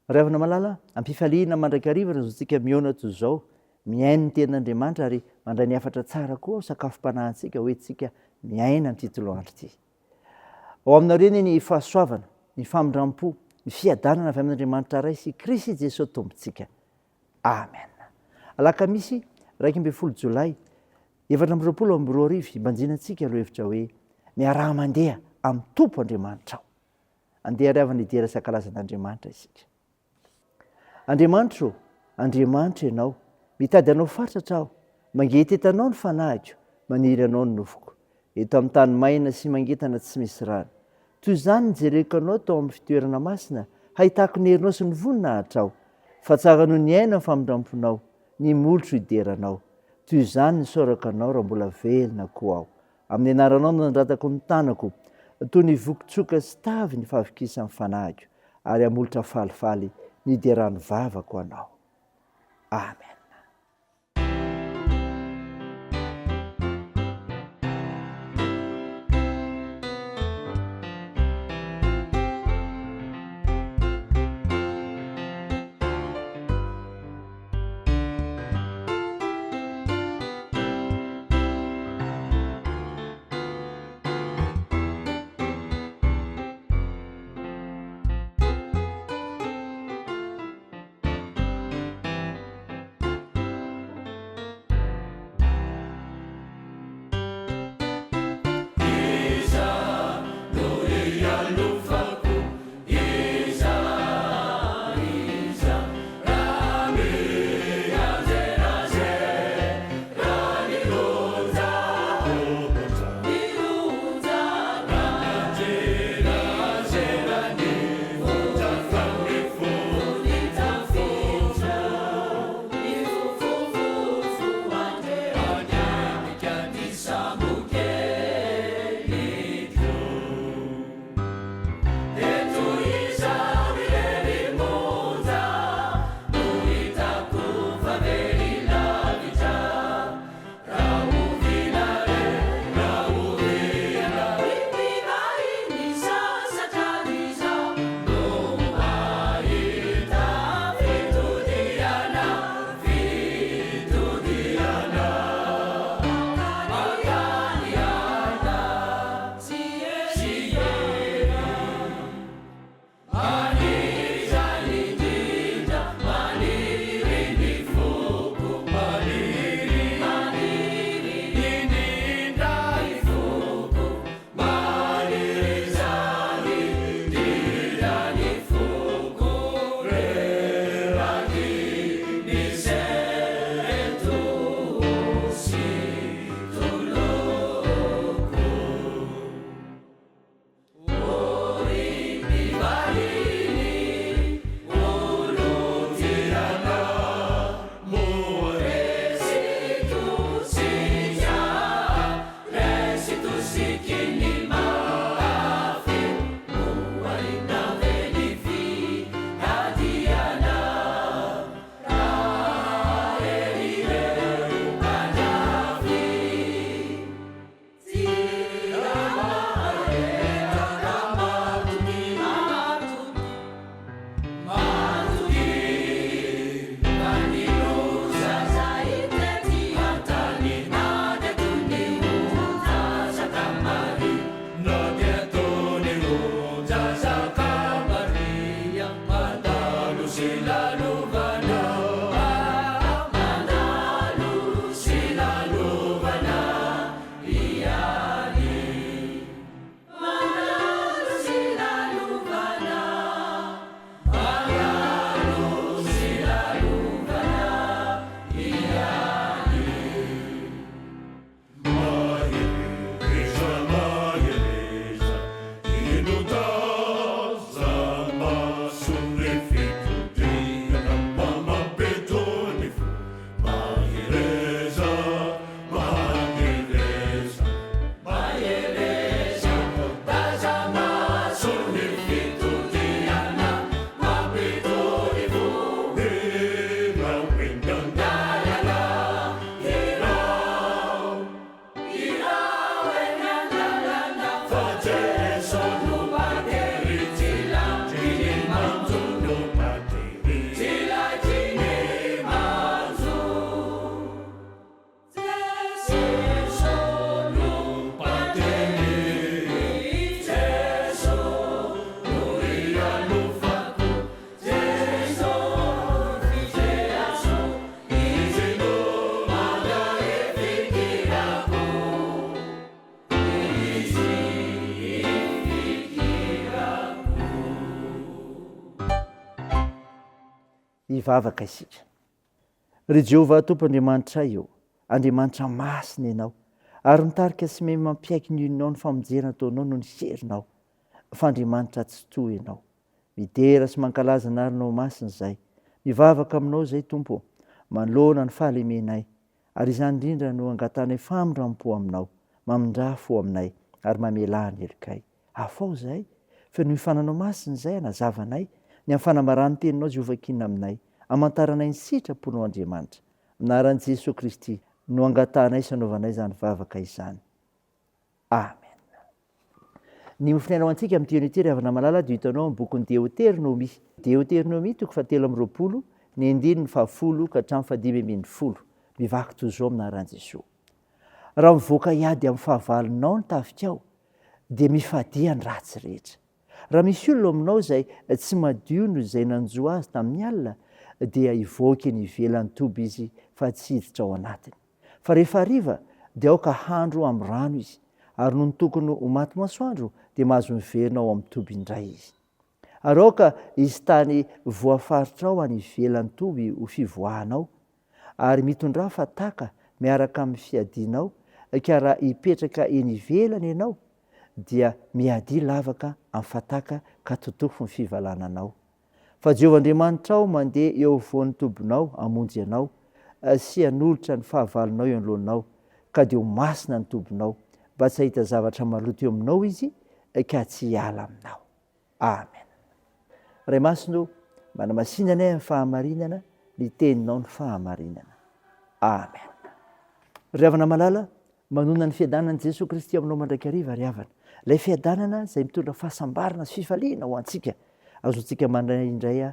Ry havana malala, am-pifaliana mandrakariva no azontsika mihaona toy izao, mihaino ny Tenin'Andriamanitra ary mandray ny hafatra tsara koa ho sakafom-panahintsika ho entintsika miaina amin'ity toloandro ity. Ao aminareo anie ny fahasoavana, ny famindram-po, ny fiadanana avy amin'Andriamanitra Ray sy Kristy Jesoa Tompontsika. Amen. Alakamisy 11 Jolay 2024, hibanjinantsika lohahevitra hoe Miaraha mandeha amin'ny Tompo Andriamanitrao. Andeha ary havana hidera sy hankalaza an'Andriamanitra isika. Andriamanitro ô, Andriamanitro Ianao, mitady Anao fatratra aho, mangetaheta Anao ny fanahiko, maniry Anao ny nofoko. Eto amin'ny tany maina sy mangentana tsy misy rano. Toy izany nijereko Anao tao amin'ny fitoerana masina, hahitako ny herinao sy ny voninahitrao. Fa tsara noho ny aina ny famindramponao, ny molotro hidera Anao. Toy izany nisaorako Anao raha mbola velona koa aho. Amin'ny anaranao no nandratako ny tanako, toy ny voky-tsoka sy tavy ny fahavikisan'ny fanahiko, ary hamolotra falifaly ny hideran'ny vavako Anao. Amen. Hivavaka isika. Ry Jehovah Tompo Andriamanitray ô, Andriamanitra masina Ianao, ary mitarika sy mahay mampiaiky ny olonao ny famonjena ataonao noho ny herinao, fa Andriamanitra Tsitoha Ianao. Midera sy mankalaza anaranao masina izahay. Mivavaka aminao izahay, Tompo ô, manoloana ny fahalemenay, ary izany indrindra no angatanay famindram-po aminao. Mamindrà fo aminay, ary mamelà ny helokay. Afaho izahay, fenoy fananao masina izahay hanazava anay ny amin'ny fanambaran'ny teninao izay hovakiana aminay, hamantaranay ny sitraponao Andriamanitra. Amin'ny anaran'i Jesoa Kristy no angatahanay sy anaovanay izany vavaka izany. Amen. Ny mofonaina ho antsika amin'ity anio ity ry havana malala dia hitanao amin'ny bokin'ny Deoteronomia. Deoteronomia toko fahatelo amby 20, ny andininy fahafolo ka hatramin'ny fahadimy ambinifolo. Mivaky toy izao amin'ny anaran'i Jesoa. Raha mivoaka hiady amin'ny fahavalonao ny tafikao, dia mifadia ny ratsy rehetra. Raha misy olona ao aminao izay tsy madio noho izay nanjo azy tamin'ny alina, dia hivoaka eny ivelan'ny toby izy fa tsy hiditra ao anatiny. Fa rehefa hariva, dia aoka handro amin'ny rano izy, ary nony tokony ho maty masoandro, dia mahazo miverina ao amin'ny toby indray izy. Ary aoka hisy tany voafaritrao any ivelan'ny toby ho fivoahanao, ary mitondrà fataka miaraka amin'ny fiadianao, ka raha hipetraka eny ivelany ianao, dia miadia lavaka amin'ny fataka ka totofy ny fivalananao. Fa Jehovah Andriamanitrao mandeha eo afovoan'ny tobinao hamonjy anao sy hanolotra ny fahavalonao eo anoloanao, ka dia ho masina ny tobinao, mba tsy hahita zavatra maloto eo aminao izy ka tsy hiala aminao. Amen. Ray Masina o, manamasina anay amin'ny fahamarinana, ny teninao ny fahamarinana. Amen. Ry havana malala, manona ny fiadanan'i Jesoa Kristy aminao mandrakariva ry havana. Ilay fiadanana izay mitondra fahasambarana sy fifaliana ho antsika. Azontsika mandray indray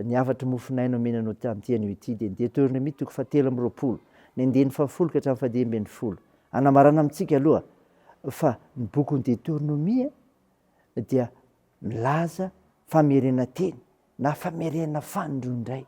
ny hafatry mofon'aina omena anao tamin'ity anio ity dia ny Deoteronomia toko fahatelo amby 20, ny andininy fahafolo ka hatramin'ny fahadimy ambin'ny folo. Anamarana amintsika aloha fa ny bokin'ny Deoteronomia dia milaza famerenan-teny na famerenana fanindroany indray.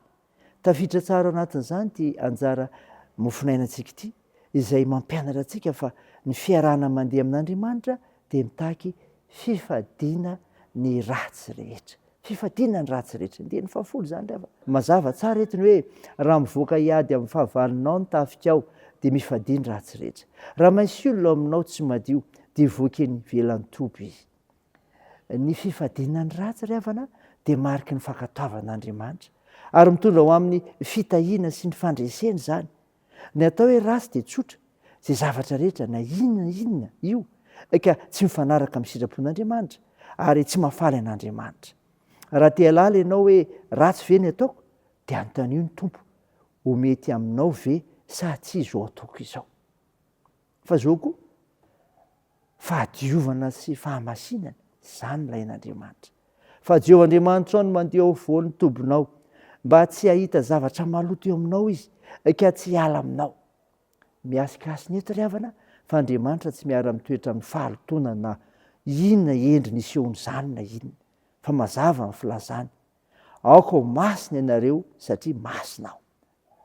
Tafiditra tsara ao anatin'izany ity anjara mofonainantsika ity, izay mampianatra antsika fa ny fiarahana mandeha amin'Andriamanitra dia mitaky fifadiana ny ratsy rehetra. Fifadiana ny ratsy rehetra. Andininy fahafolo izany ry havana. Mazava tsara eto ny hoe raha mivoaka hiady amin'ny fahavalonao ny tafikao dia mifadia ny ratsy rehetra. Raha misy olona ao aminao tsy madio dia hivoaka eny ivelan'ny toby izy. Ny fifadiana ny ratsy ry havana dia mariky ny fankatoavan'Andriamanitra ary mitondra ho amin'ny fitahiana sy ny fandresena izany. Ny atao hoe ratsy dia tsotra, izay zavatra rehetra na inona na inona io ka tsy mifanaraka amin'ny sitrapon'Andriamanitra ary tsy mahafaly an'Andriamanitra. Raha te hahalala ianao hoe ratsy ve ny ataoko dia anontanio ny Tompo, ho mety aminao ve sa tsia izao ataoko izao? Fa izao koa, fahadiovana sy fahamasinana, izany no ilain'Andriamanitra. Fa Jehovah Andriamanitrao no mandeha ao afovoan'ny tobinao, mba tsy hahita zavatra maloto eo aminao izy, ka tsy hiala aminao. Mihasikasina eto ry havana, fa Andriamanitra tsy miara-mitoetra amin'ny fahalotoana na inona endriny isehoan'izany na inona, fa mazava ny filazany, Aoka ho masina ianareo, satria masina aho.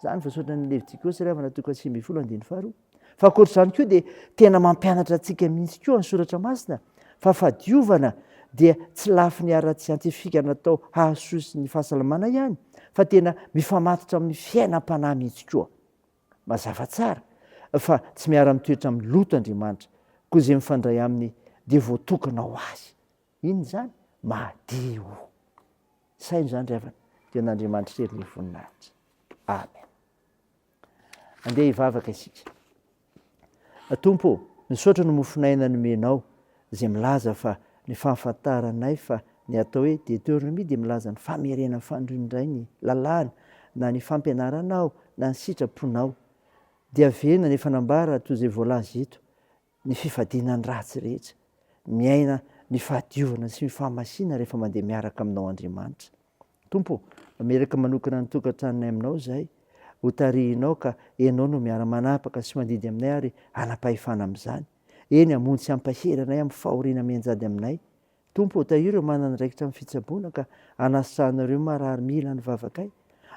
Izany voasoratra ny Levitikosy ry havana toko 19 andininy faharoa. Fa ankoatr'izany koa dia tena mampianatra antsika mihitsy koa ny soratra masina fa fahadiovana dia tsy lafiny ara-tsiantifika natao hahasoa sy ny fahasalamana ihany fa tena mifamatotra amin'ny fiainam-panahy mihitsy koa. Mazava tsara fa tsy miara-mitoetra amin'ny loto Andriamanitra, koa izay mifandray aminy dia voatokana ho azy. Inona izany? Madio. Saino izany ry havana, dia an'Andriamanitra irery ny voninahitra. Amen. Andeha hivavaka isika. Tompo ô, misaotra ny mofon'aina nomenao izay milaza fa ny fahafantaranay fa ny atao hoe Deuteronomie dia milaza ny famerenana fanindroany indray ny lalàna na ny fampianaranao na ny sitraponao. Dia averina ny efa nambara toy izay voalaza eto ny fifadiana ny ratsy rehetra, miaina ny fahadiovana sy ny fahamasinana rehefa mandeha miaraka aminao Andriamanitra. Tompo ô, mameraka manokana ny tokantranonay aminao izahay, ho tarihinao ka Ianao no miara-manapaka sy mandidy aminay ary hanam-pahefana amin'izany. Eny, hamonjy sy hampahery anay amin'ny fahoriana mianjady aminay. Tompo ô, tahio ireo manana andraikitra amin'ny fitsaboana ka anasitrahanao ireo marary mila ny vavakay.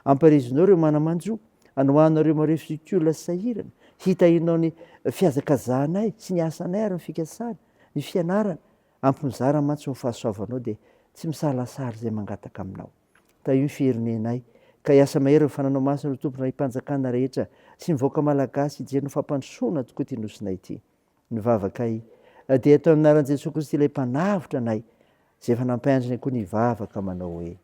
Ampaherezinao ireo mana-manjo, anohanao ireo marefo zokiolona sy sahirana. Hitahianao ny fihazakazahanay sy ny asanay ary ny fikasana, ny fianarana. Ampy mizara mantsy ny fahasoavanao dia tsy misalasala izay mangataka aminao. Tahio ny firenenay. Ka hiasa mahery ny fananao masina ry Tompo Raim-panjakana rehetra sy ny vahoaka Malagasy hijery ny fampandrosoana tokoa ity Nosinay ity. Ny vavakay dia atao amin'ny anaran'i Jesoa Kristy ilay Mpanavotra anay izay efa nampianatra anay koa ny hivavaka manao hoe.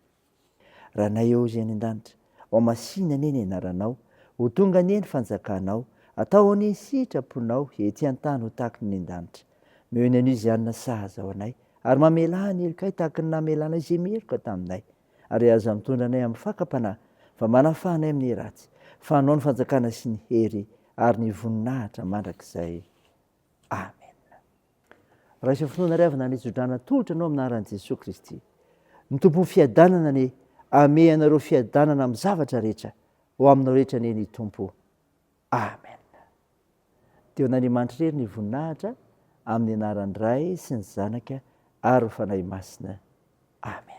Ranay ô izay any an-danitra, hohamasina anie ny anaranao, ho tonga anie ny fanjakanao, atao anie ny sitraponao ety an-tany ho tahaky ny any an-danitra. Omeo ny anio izay hanina sahaza ho anay, ary mamelà ny helokay tahaky ny namelanay izay meloka taminay. Ary aza mitondra anay amin'ny fakam-panahy, fa manafaha anay amin'ny ratsy, fa Anao ny fanjakana sy ny hery ary ny voninahitra mandrakizay. Amena. Raiso finoana ry havana ny tsodrano atolotra anao amin'ny anaran'i Jesoa Kristy. Ny Tompon'ny fiadanana anie hamehy anareo fiadanana amin'ny zavatra rehetra. Ho aminao rehetra anie ny Tompo. Amen. Dia ho an'Andriamanitra irery ny voninahitra amin'ny anaran'ny Ray sy ny Zanaka ary ny Fanahy Masina. Amen.